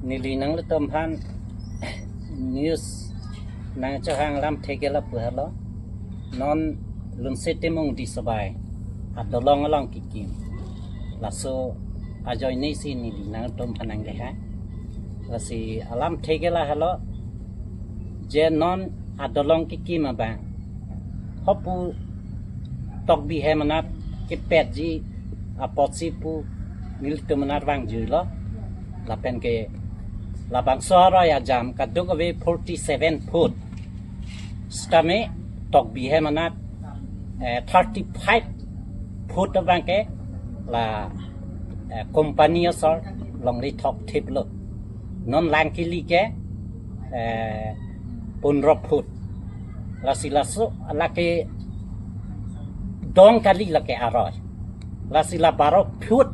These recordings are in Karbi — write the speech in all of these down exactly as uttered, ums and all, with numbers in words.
Neli nanglitum aphan news nangchohang alamthe ke lapu helo. Non Lunse Timung Disobai adolong along kekim, laso ajoine si neli nanglitum aphan nangkehang. Lasi alamthe ke lahelo, je non adolong kekim abang, hopu tokbi hem anat kepetji apotsi pu nelitum anat vangjuilo. Lapen ke labangso aroi ajam kadokave forty seven foot. Sitame tokbi hem anat, eh, thirty five foot abang ke la, eh, company asor longle thokthiplo. Non lang kili ke, eh, pondro foot. Lasi laso lake dong kali lake aroi. Lasi la baro foot,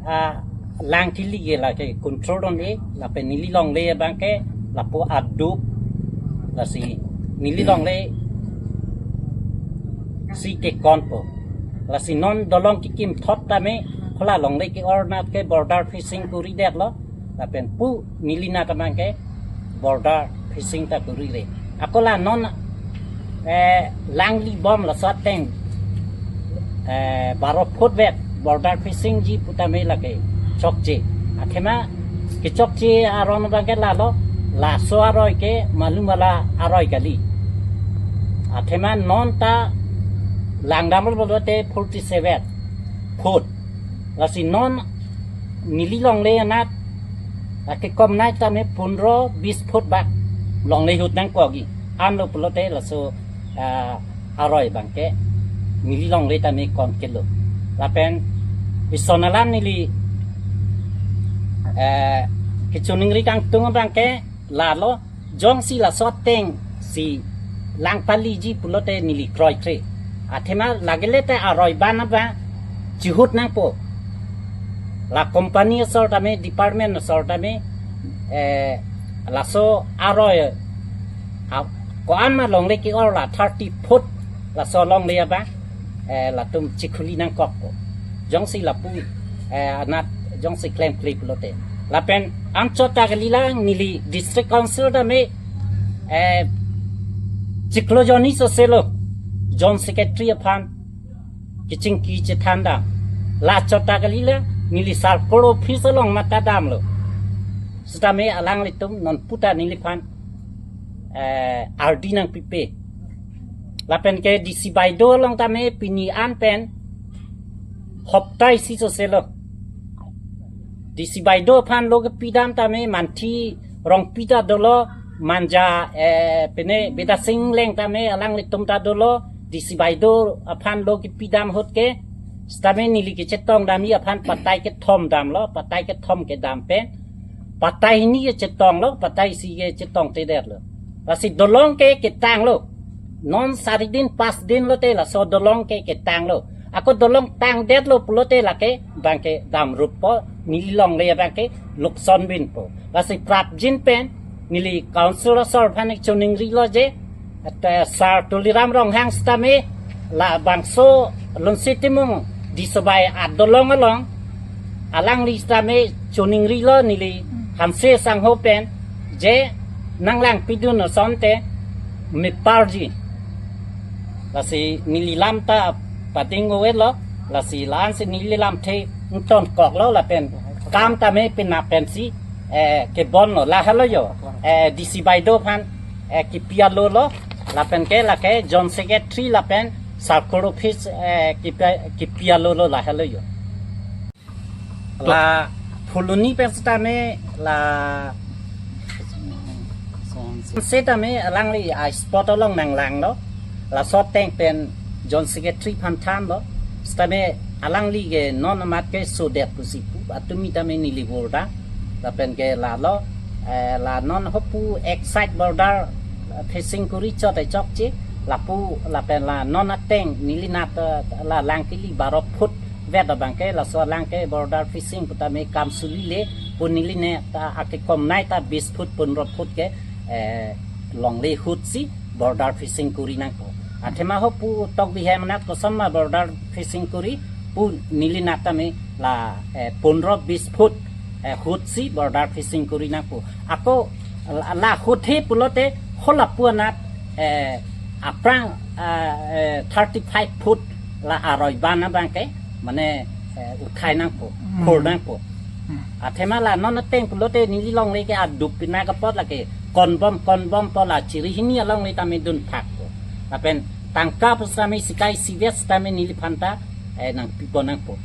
ah, lang kili ke lake control dun-e, lapen neli longle abang ke lapu adup, lasi neli longle si kekonpo. Lasi non dolong kekim thot tame, hala longle ke-or anat ke border fencing kuri detlo, lapen pu neli anat abang ke border fencing ta kurire. Ako la non, eh, langli bom laso ateng, eh, baro foot vet border fencing ji pu tame lake chokche. Athema kechokche aron abang ke lalo, laso aroi ke malum ala aroi kali. Athema non ta langdamlo pulote forty seven foot. Lasi non neli longle anat, akekomnei tame pondro bis foot bak longle ahut nangkokji. Anlo pulote laso, ah, aroi abang ke neli longle tame konkelo. Lapen ison alam neli, eh, kechiningri kangtung abang ke lalo, jongsi laso ateng si lang paliji pulote neli kroikre. Athema lagile te aroi ban abang chihut nangpo. La company asor tame, department asor tame, eh, laso aroi, ah, ko-an ma longle ke-or la thirty foot laso longle abang, eh, latum chikhuli nangkokpo. Jongsi lapu, eh, anat jongsi klemkle pulote. Lapen anchot ta kalilang neli District Council tame, eh, chiklo jonni soselo Joint Secretary aphan kechingki chethan dam. La chot ta kalilang neli Circle Office along mata damlo. Sitame alanglitum non puta neliphan, eh, ardi nangpipe. Lapen ke D C Baideo along tame pini an pen hopta isi soselo D C Baideo aphan lo kepi dam tame Manthi Rongpi ta dolo, Manja, eh, pine Bidya Sing Engleng tame alanglitum ta dolo, D C Baideo aphan lo kepi dam ahut ke, sitame neli kechetong damji aphan patai kethom damlo, patai kethom kedam pen patai hini kechetonglo, patai isi kechetongtedetlo. Lasi dolong ke ketanglo. Non sari din pas din lote laso dolong ke ketanglo. Ako dolong tangdetlo pulote lake abang ke damrutpo, neli longle abang ke lukson binpo. Lasi prapjin pen neli Council asor aphan ik chiningrilo je, ate Sar Tuliram Ronghang sitame labangso Lunse Timung Disobai adolong along alangli sitame chiningrilo neli Hanse sangho pen, je nanglangpidun asonte meparji. Lasi neli lam ta pading-o-etlo, lasi la-ansi neli lamthe ingtonkoklo lapen kam tame penap pensi, eh, kebonlo, lahelo jo, eh, D C Baideo aphan, eh, kepi alolo, lapen ke lake Joint Secretary lapen Circle Office, eh, kepi, kepi alolo, lahelo jo. La Phuloni pen sitame la setame alangli a-spot along nanglanglo. Laso ateng pen Joint Secretary aphan thanlo. Sitame alangli ke non amat ke sodet pusi pu, atumi tame neli vur dam. Lapen ke lalo, eh, la non hopu ek side border, eh, fencing kuri chot ai chokche, lapu lapen la non ateng neli anat, eh, la lang kili baro foot vet abang ke laso alang ke border fencing pu tame kam sulile, pu neli anat ta akekomnei ta bis foot pondro foot ke, eh, longle ahut si border fencing kuri nangpo. Athema hopu tokbi hem anat koson ma border fencing kuri pu neli anat tame la, eh, pondro bis foot eh, ahut si border fencing kori nangpo. Ako la, la ahut he pulote halapu anat, eh, aphrang, ah, eh, thirty five foot la aroi ban abang ke mane, eh, uthai nangpo, Hmm. khur nangpo. Hmm. Athema la non ateng pulote neli longle ke aduk pina kapot lake konbom konbom po la chiri hini alongle tame dun thakpo. Lapen tangka pu sitame sikai sivet sitame neliphan ta, eh, nangpipo nangpo.